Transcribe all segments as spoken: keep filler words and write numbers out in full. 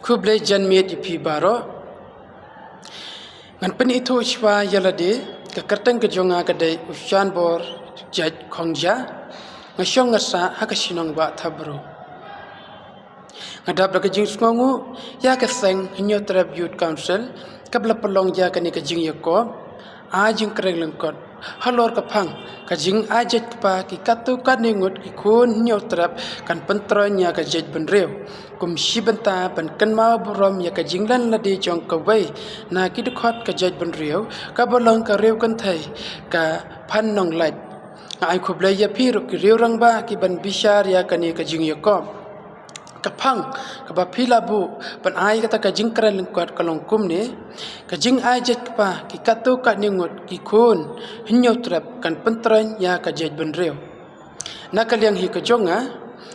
Khublei janmiet ïa phi baroh. Ngan pynithuh shuwa ïa lade, ka kyrteng ka jong nga ka dei u Shanbor Jait Khongja. Nga shong nga sah ha ka shnong Wah Thabru. Nga dap da ka jingsngewnguh ïa ka seng Hynñiewtrep Youth Council kaba la pynlong ïa kane ka jingïakop ai jingkren lyngkot halor ka phang ka jingai jait kpa ki katto katne ngut ki khun Hynñiewtrep kan pyntroiñ ïa ka jaitbynriew. Kum shi bynta ban kynmaw burom ïa ka jinglen lade jong kawei na ki dkhot ka jaitbynriew kaba long ka riew kynthei ka Phan Nonglait. Nga ai khublei ïa phi ruh ki riew rangbah ki ban bishar ïa kane ka jingïakop. Ka phang kaba phi la buh ban ai kata ka jingkren lyngkot ka long kumne: ka jingai jait kpa ki katto katne ngut ki khun Hynñiewtrep kan pyntroiñ ïa ka jaitbynriew. Na ka liang hi ka jong nga,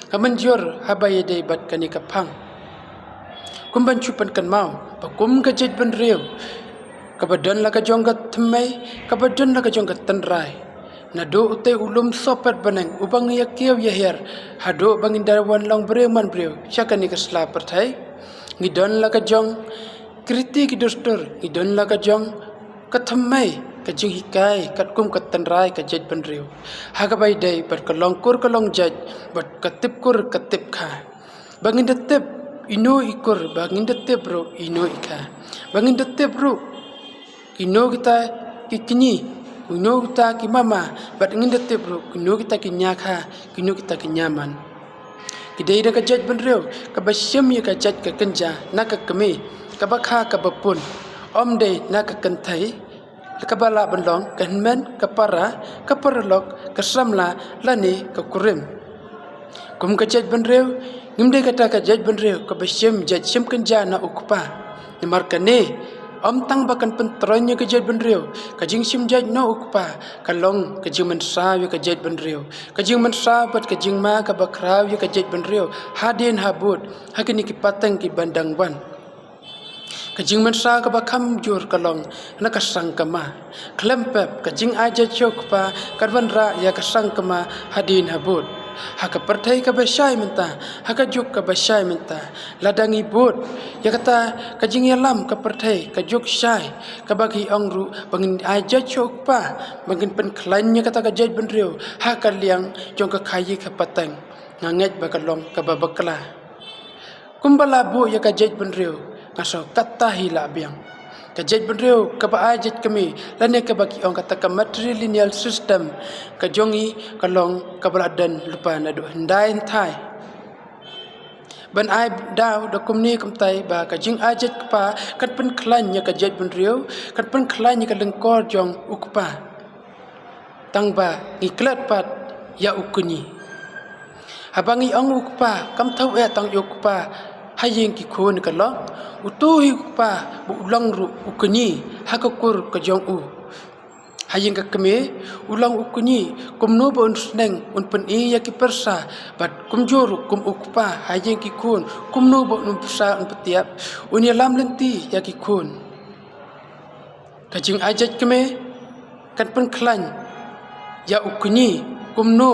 nga mynjur haba ïadei bad kane ka phang. Kum ban shu pynkynmaw ba kum ka jaitbynriew kaba don la ka jong ka thymmei, kaba don la ka jong ka tynrai, naduh utei u lum sohpet bneng uba ngi ïa kiew ïa her haduh ba ngin da wan long briew man briew sha kane ka sla pyrthei, ngi don la ka jong ki riti ki dustur, ngi don la ka jong ka thymmei, ka jinghikai katkum ka tynrai ka jaitbynriew. Ha kaba ïadei bad ka long kur ka long jait, bad ka tip kur ka tip kha. Ba ngin da tip ino i kur, ba ngin da tip ruh ino i kha. Ba ngin da tip ruh kino kita ki kñi, kino kita ki mama, bad ngin da tip ruh kino kita ki ñiakha, kino kita ki ñiaman. Ki dei da ka jaitbynriew kaba shim ïa ka jait ka kynja na ka kmie, kaba kha kaba pun. Ym dei na ka kynthei kaba lah ban long ka hynmen, ka para, ka paralok, ka samla lane ka kurim. Kum ka jaitbynriew, ngim dei kata ka jaitbynriew kaba shim jait shim kynja na u kpa. Namar kane, ym tang ba kan pyntroiñ ïa ka jaitbynriew, ka jingshim jait na u kpa ka long ka jingmynsaw ïa ka jaitbynriew, ka jingmynsaw bad ka jingma kaba khraw ïa ka jaitbynriew hadien habud ha kine ki pateng ki ban dang wan. Ka jingmynsaw kaba kham jur ka long na ka sangkma. Khlem pep, ka jingai jait sha u kpa kan wanrah ïa ka sangkma hadien habud. Ha ka pyrthei kaba shai mynta, ha ka juk kaba shai mynta, lada ngi bud ïa kata ka jingïalam ka pyrthei ka juk shai, kaba ki ong ruh ba ngin ai jait sha u kpa, ba ngin pynkhlaiñ ïa kata ka jaitbynriew ha ka liang jong ka khaïi ka pateng, nga ngeit ba ka long kaba bakla. Kumba la buh ïa ka jaitbynriew, nga sngew kata hi la biang. Ka jaitbynriew kaba ai jait kmie lane kaba ki ong kata ka matrilineal system ka jong ngi ka long kaba la don lypa naduh hyndai hynthai. Ban ai daw da kumne kumtai ba ka jingai jait kpa kan pynkhlaiñ ïa ka jaitbynriew, kan pynkhlaiñ ïa ka lyngkor jong u kpa. Tang ba ngi klet pat ïa u kñi. Haba ngi ong u kpa, kam thaw eh tang ïa u kpa ha ïing ki khun ka lok, uto hi u kpa ba u long ruh u kñi ha ka kur ka jong u. Ha ïing ka kmie, u long u kñi, kumno ba un sneng, un pyni ïa ki pyrsa, bad kumjuh ruh kum u kpa ha ïing ki khun, kumno ba un pyrsa, un pyntiap, un ïalam lynti ïa ki khun. Ka jingai jait kmie kan pynkhlaiñ ïa u kñi kumno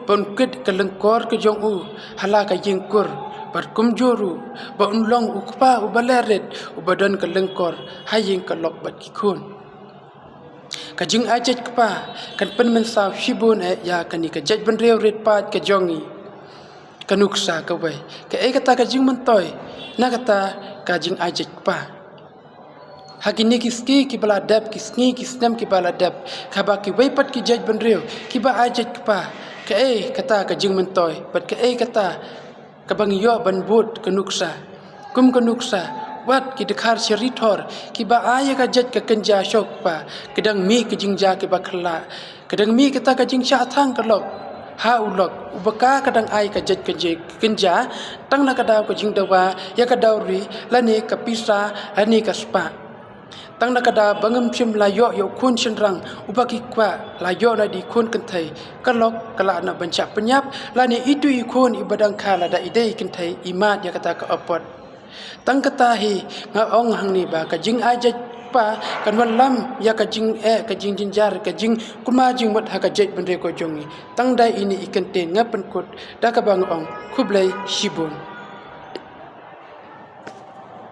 ba un kit ka lyngkor ka jong u ha la ka ïing kur, bad kumjuh ruh ba un long u kpa uba leh rit, uba don ka lyngkor ha ïing ka lok bad ki khun. Ka jingai jait kpa kan pynmynsaw shibun eh ïa kane ka jaitbynriew rit paid ka jong ngi. Ka nuksa kawei, kaei kata ka jingmyntoi na kata ka jingai jait kpa? Ha kine ki sngi kiba la dep, ki sngi ki snem kiba la dep, haba kiwei pat ki jaitbynriew kiba ai jait kpa, kaei kata ka jingmyntoi bad kaei kata kaba ngi ïoh ban bud ka nuksa? Kum ka nuksa, wat ki dkhar shari thor kiba ai ïa ka jait ka kynja sha u kpa, ka dang mih ka jingjia kiba khlaiñ, ka dang mih kata ka jingshah thang ka lok ha u lok, uba ka ka dang ai ka jait ka jait kynja tang na ka daw ka jingdawa ïa ka dowry lane ka pisa lane ka spah. Tang na ka daw ba ngim shym la ïoh ïa u khun shynrang uba ki kwah, la ïoh na di khun kynthei, ka lok ka lah na ban shah pynïap lane itu i khun iba dang kha lada i dei i kynthei i mad ïa kata ka apot. Tang kata hi nga ong hangne ba ka jingai jait kpa kan wanlam ïa ka jingeh, ka jingjynjar, ka jingkma jingmut ha ka jaitbynriew ka jong ngi. Tang da ine i kyntien nga pynkut da kaba nga ong khublei shibun.